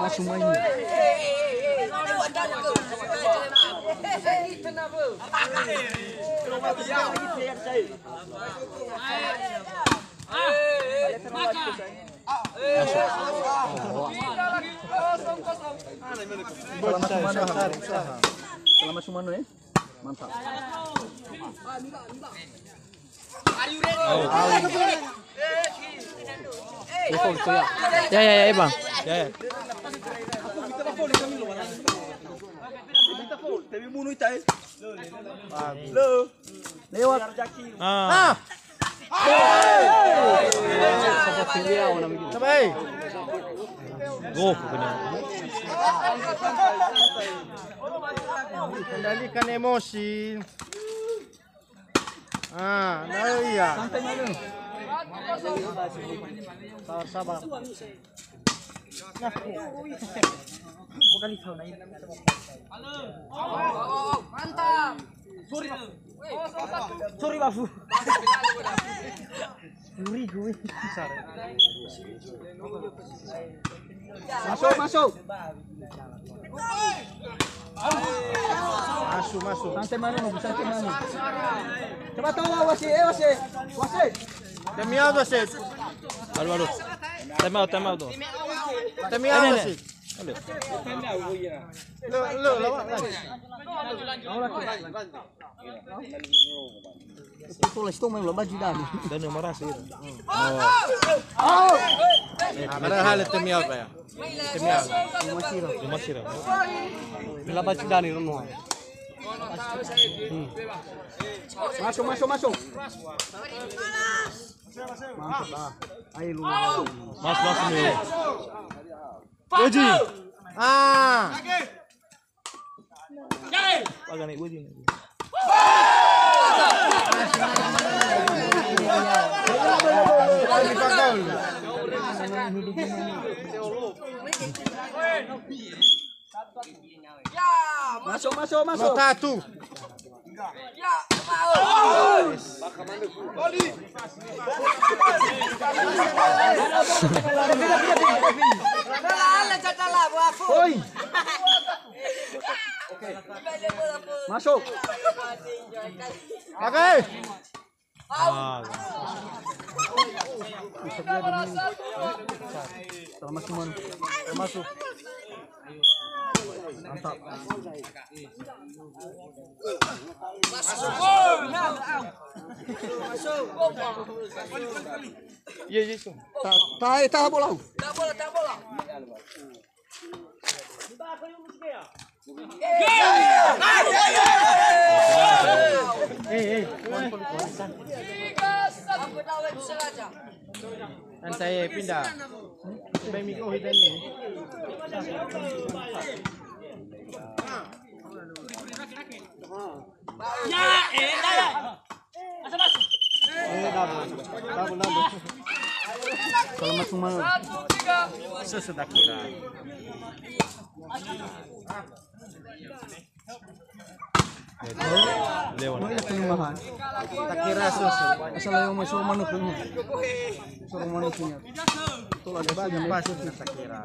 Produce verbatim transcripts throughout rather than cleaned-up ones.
Masuk main. Masuk. Salah masuk mana, usaha, usaha. Salah masuk mana, eh? Mantap. Out. Out. Ya, ya, ya, Bang. Ya, ya. Lewat. Ah. Sabar, eh. Kendalikan emosi. Ah, nah iya. Santai malu. Sabar, sabar. Nah. Bukan itu, nah, ini. Mantap. Sorry, Bafu. Sorry, gue. Masuk, masuk. Masuk, masuk. Santai malu, santai malu. Coba tahu lah, wasit, eh, wasit. Wasit. Demi apa, wasit? Aduh, aduh. Time out, time out tuh. Demi apa, wasit? Aduh. Lu, lu, lawak, kan? Tola sito main la baju dani. Dan yang marah sih. Oh. Ah, padahal itu miau, Pak, ya? Itu miau. Rumah sirah. Rumah sirah. La baju dani, rumah. Hmm. Masuk, masuk, masuk. Mantap, ah. Ayo, lu. Mas, mas, lu. Uji. Ah. Paga nih, Uji nih. Ya, masuk, masuk, masuk. Nota tu. Oi. Masuk. Pakai. Ah. Salah masuk, man. Salah masuk. Mantap. Iya, iya, itu. Ta-, tahan, tahan bola. Tahan bola, tahan bola. Eh, eh. Santai, pindah. Sampai mikohi tadi. Ya, eh, ya, ya. Eh, double. Double, double. Kalau masuk mana? Sesudah kira. Lewat. Mana itu rumah? Tak kira susu. Asal yang masuk mana punya? Suruh mana punya? Itu lagi banyak pas, tak kira.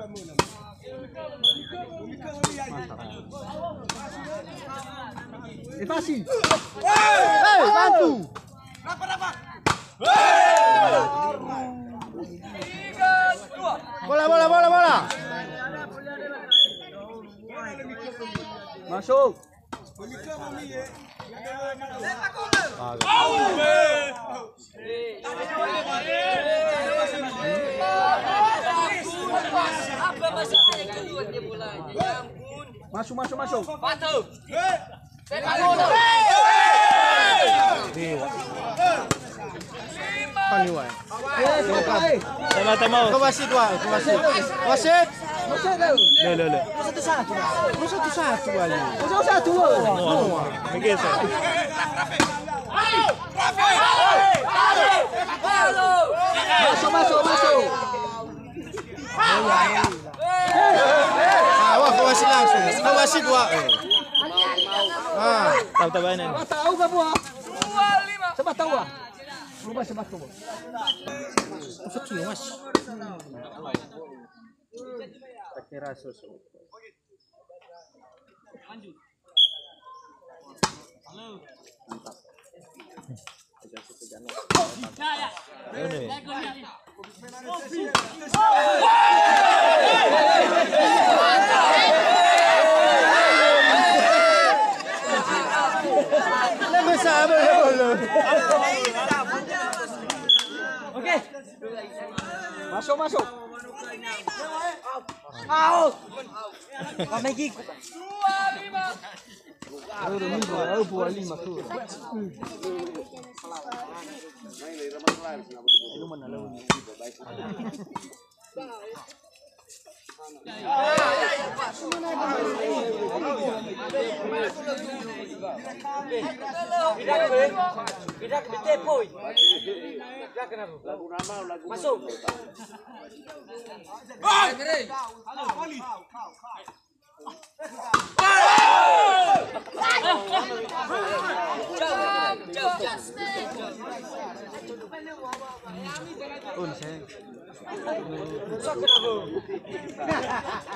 Mantap. Eh, pasi. Eh, bantu. Bola, bola, bola, bola. Masuk. Masuk, masuk, masuk. Dewa. Taliwa. Tema, tema. Ke wasit, Wa, ke wasit. Wasit. Leo, leo, leo. Satu satu. Satu satu aja. Satu satu, loh. Wah, wah. Oke, sir. Ayo, Rafi. Ayo. Si dua. Ah, tahu tahu ini. Sebata au gabua. Sebata ua. Lupa sebata ua. Maksud sih, Mas. Kira susu. Oke. Masuk, masuk. Au. Kami gigi.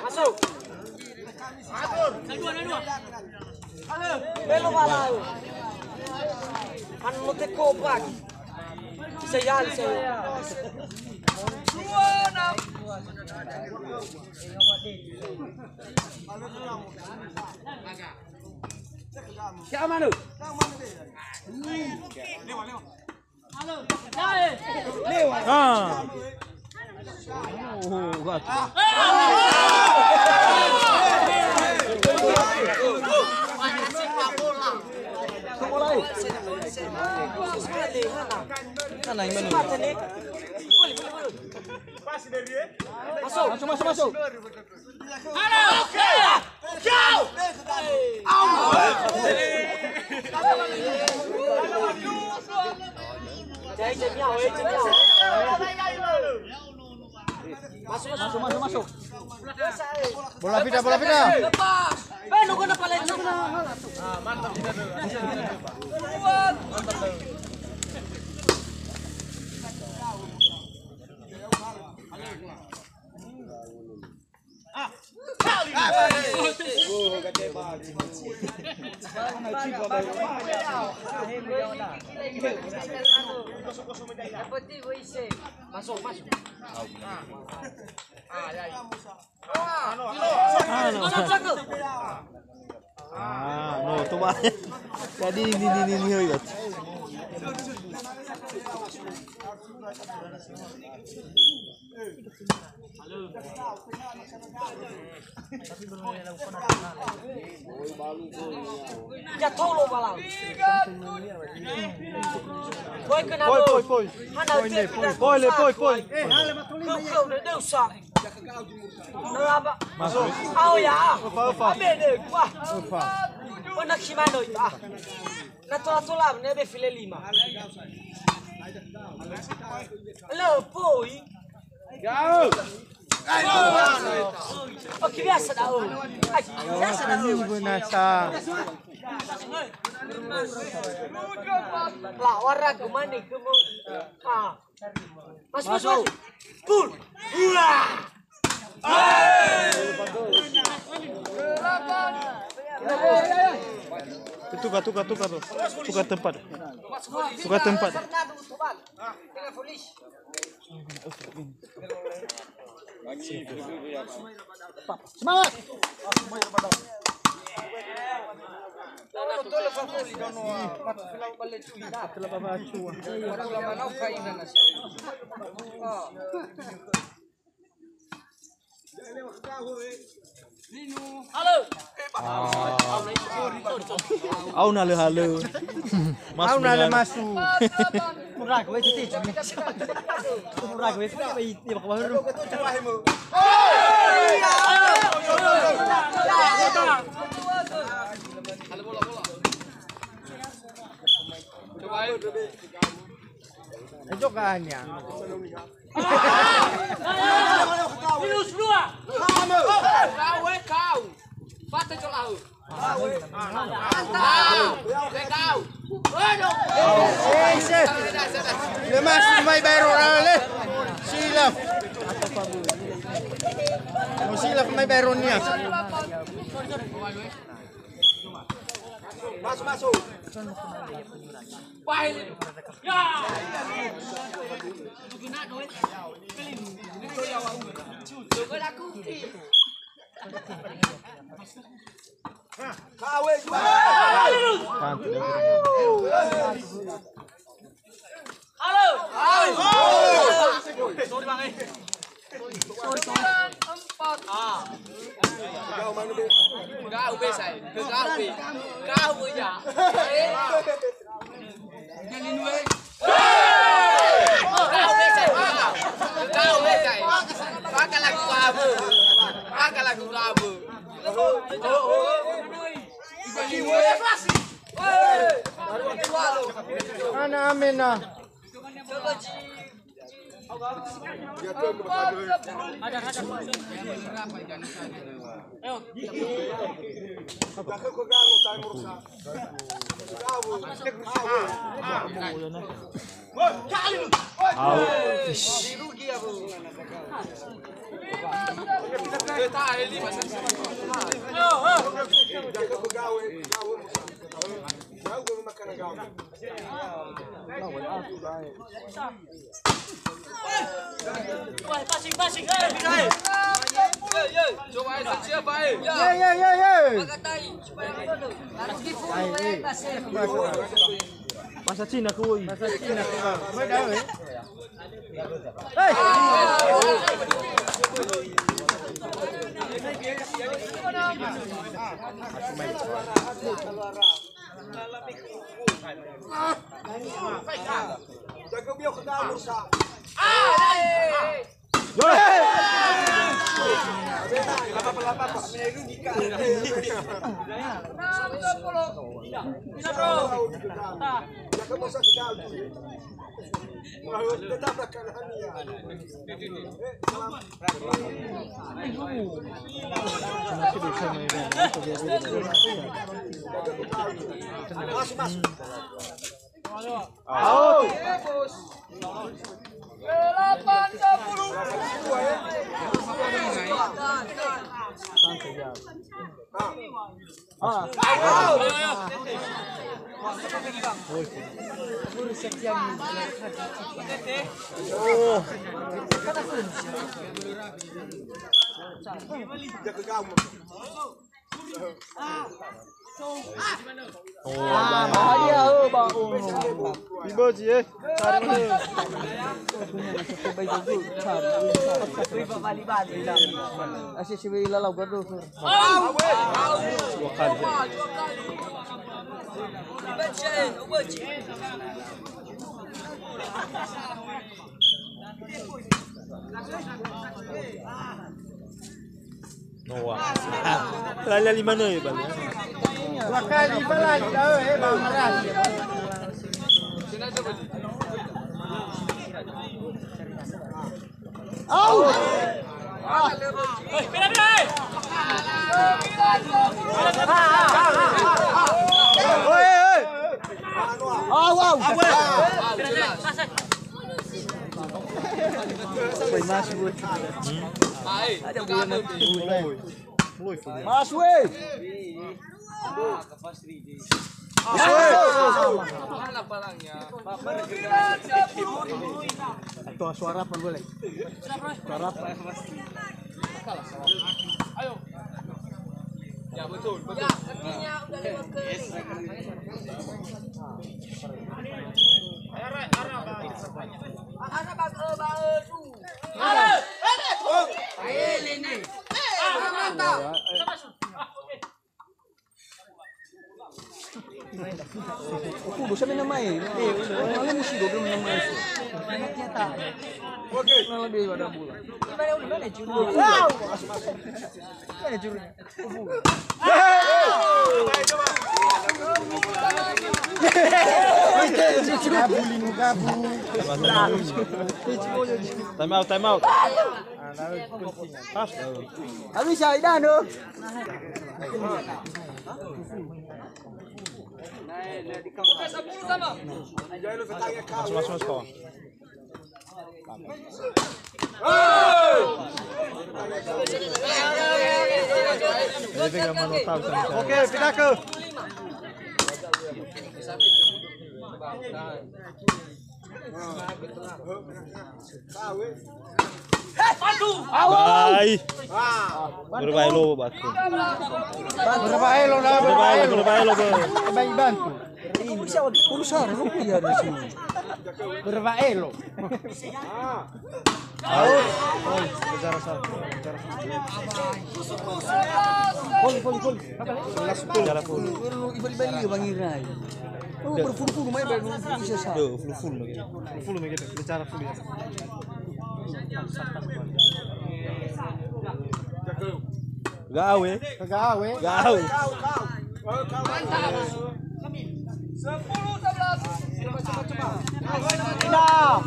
Masuk. Masuk. Belo balau. Kan mote kopak. Bisa ya, bisa ya. Keamanan. Ah. Oh, gak. Mana ini? Masuk, masuk, masuk, masuk. Masuk, masuk, masuk, masuk. Bola pindah, bola pindah. Masuk, masuk. Ah, ya, ya. Ah, no. Ah, no, coba. Jadi ini, ini, ini, ini, ya. Ya tolo balau. Boy, kenapa? Boy, boy, boy. Hana boy, boy. Boy, boy, boy. Kau, kau, dah, dah usah. Masuk. Au ya. Opa, opa. Bede, wah. Opa. Pernah gimana itu? Na tola-tola, ne be file lima. Lo, poi. Oke, biasa dah. Biasa dah. Ini binasa. Lah, warna kemana? Kemu. Ah. Masuk, masuk. Pul. Wah. Tukar, tukar, tukar, tuh. Tukar tempat. Tukar tempat. Semangat. Au na lö halö. Au na lö masu. Muraga we titi. Muraga we titi. Coba ya. Minus dua. Kau, eh, kau. Pate colahu. Mantap. Legau. Waduh. Lemas mai baero rale. Silaf. Mau silaf mai baero nia. Masuk, masuk. Wahai. Ya. Halo. Halo. Sorry, Bang, eh. Empat. Ah. Kau mana, Be? Kau, Be, saya. Kau, Be. Kau, ya. Eh. Kau, Be, saya. Kau, Be, saya. Pakai lagu kamu. Pakai lagu kamu. Ana amena. Au. Ish. Wah, passing, passing, eh, bisa, eh. Coba, eh, siapa, eh? Ye, ye, ye, ye. Harus di-follow, eh, kasih. Bahasa Cina, kui. Bahasa Cina, kui. Baik, dah, eh. Hei. Jaga beliau ke dalam, Musa. Jaga Musa ke dalam. Tetap akan hania. Masuk, masuk. Out. Ah. Oh. Oh, ah, bahaya, oh, Bang. Ibu ji, eh. Cari mana? Asyik si lalau gaduh tu. Dua kali. Noah. Lali-lali mana ya, Bang? Dua kali, Bang, lali dah, eh, Bang Maras. Au! Oi, oi! Au, au! Oi, Mas, oi. Ada bulan. Mas, oi. Atau suara apa boleh? Suara apa? Ayo. Ya, betul, betul. Ya, kakinya udah lewat ke. Arah, arah, Bang. Arah, Bang, eh, Bang, eh, tuh. Arah. Eh, ini. Eh, mantap. Aku dosa main nama, eh. Eh, malah musi dua belas nama, eh. Oke. Malah dia pada bulan. Gimana, udah mana juru? Wow. Mana jurunya? Gabu, linu gabu. Time out, time out. Pas. Habis ya, Idan, tuh. Masuk, masuk, masuk, kawan. Oke, pindah ke. Baik. Berbaelo batu. Berbaelo lah, berbaelo, berbaelo, berbaelo. Baik bantu. Ini bisa wakil puluh sehari rupiah di sini. Berbaelo. Out. Gol, gol, gol. Sebelas sepuluh. Sebelas sepuluh. Ibali-bali ya, Bang Irai. Oh, berfulu-fulu main, Bang. Bisa sa. Tuh, fulu-fulu lagi. Fulu-fulu lagi, bicara fulu ya. Gawe. Gawe. Gawe. Nah.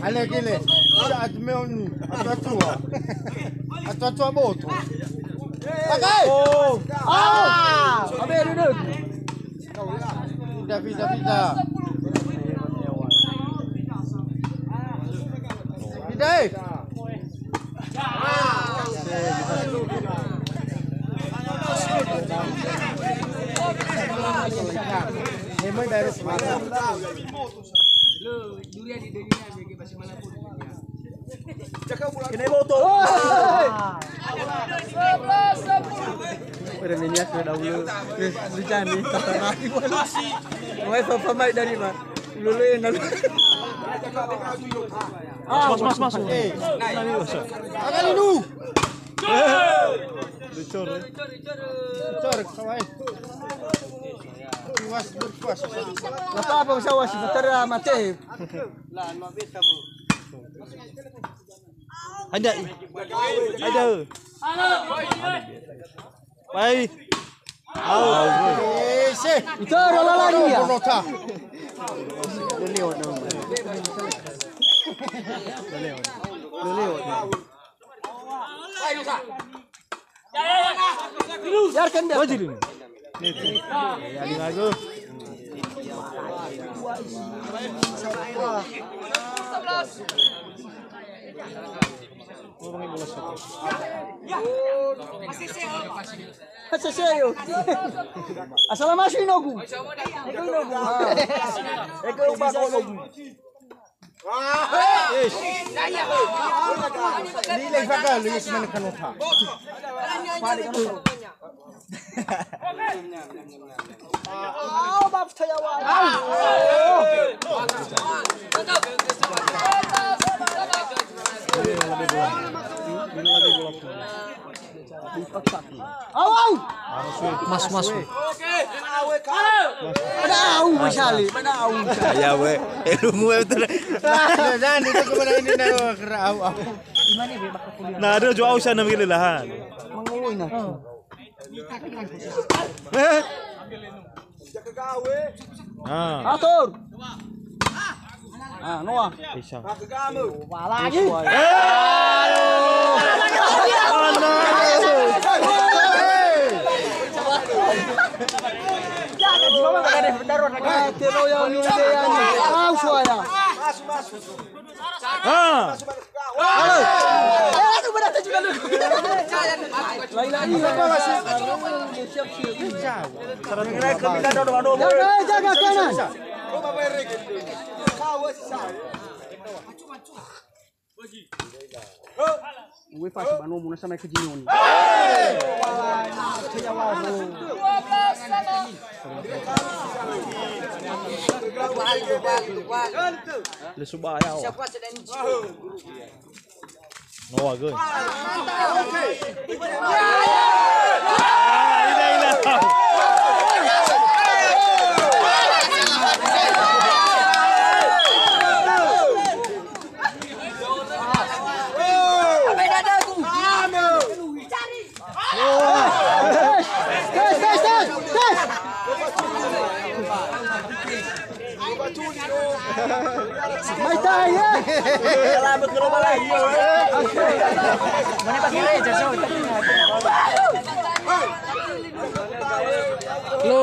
Ale gile. Saat meon atua-tua. Atua-tua boto. Pakai. Oh. Ah, abe duduk. Pindah, pindah, pindah. Pindah, eh. Kena boto. Pada nanya ke dahulu. Eh, hujan nih, tata lagi. Wah, papa mai dari mana? Lulu enak. Mas, mas, mas, mas. Eh, ada lu. Dicor, ya. Dicor, kawan. Puas, berpuas. Nggak apa-apa, usah was, sementara mati. Ada. Ada. Baik. Au. Ese. Itu adalah lagi ya. Leo, leo. Leo. Biarkan dia. Wajib ini. Ya, ini lagi. Asese yo. Asala masuk inogu. Ego inogu. Ego ubah inogu. Lile fagal, lile semana kanota. Au, au. Mas, mas. Ada au, Mas Ali. Ada au. Ya, we. Ilmu, we, betul. Dan itu kemana ini, nah, kera au, au. Nah, ada jual au sana, begitu lah, ha. Mangoi, nah. Eh? Ah. Atur. Ah, Noah. Bisa. Wah, lagi. Eh! Ah, Tero yang ini, yang ini. Ah, Uswaya. Ah. Halo. Eh, aduh, berat juga lu. Lain-lain. Jaga, jaga kanan. Uwe fasi bano muna sama ke jinyoni. Le subaya. Noah, good. Ah, ina, ina. Mai tahe, eh. Lo.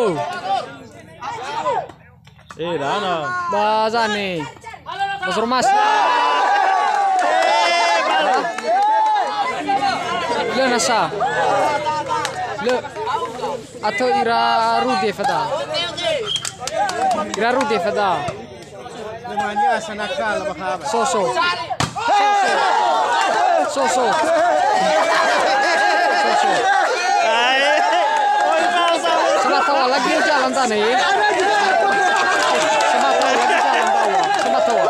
Eh, dana. Ba Zane. Ba Soromasi. Lö nasa. Lö. Atau ira Rudi fada. Ira Rudi fada. Soso. Soso. Soso. Sebab tahu lagi jalan sana, ya. Sebab tahu lagi jalan tahu. Sebab tahu.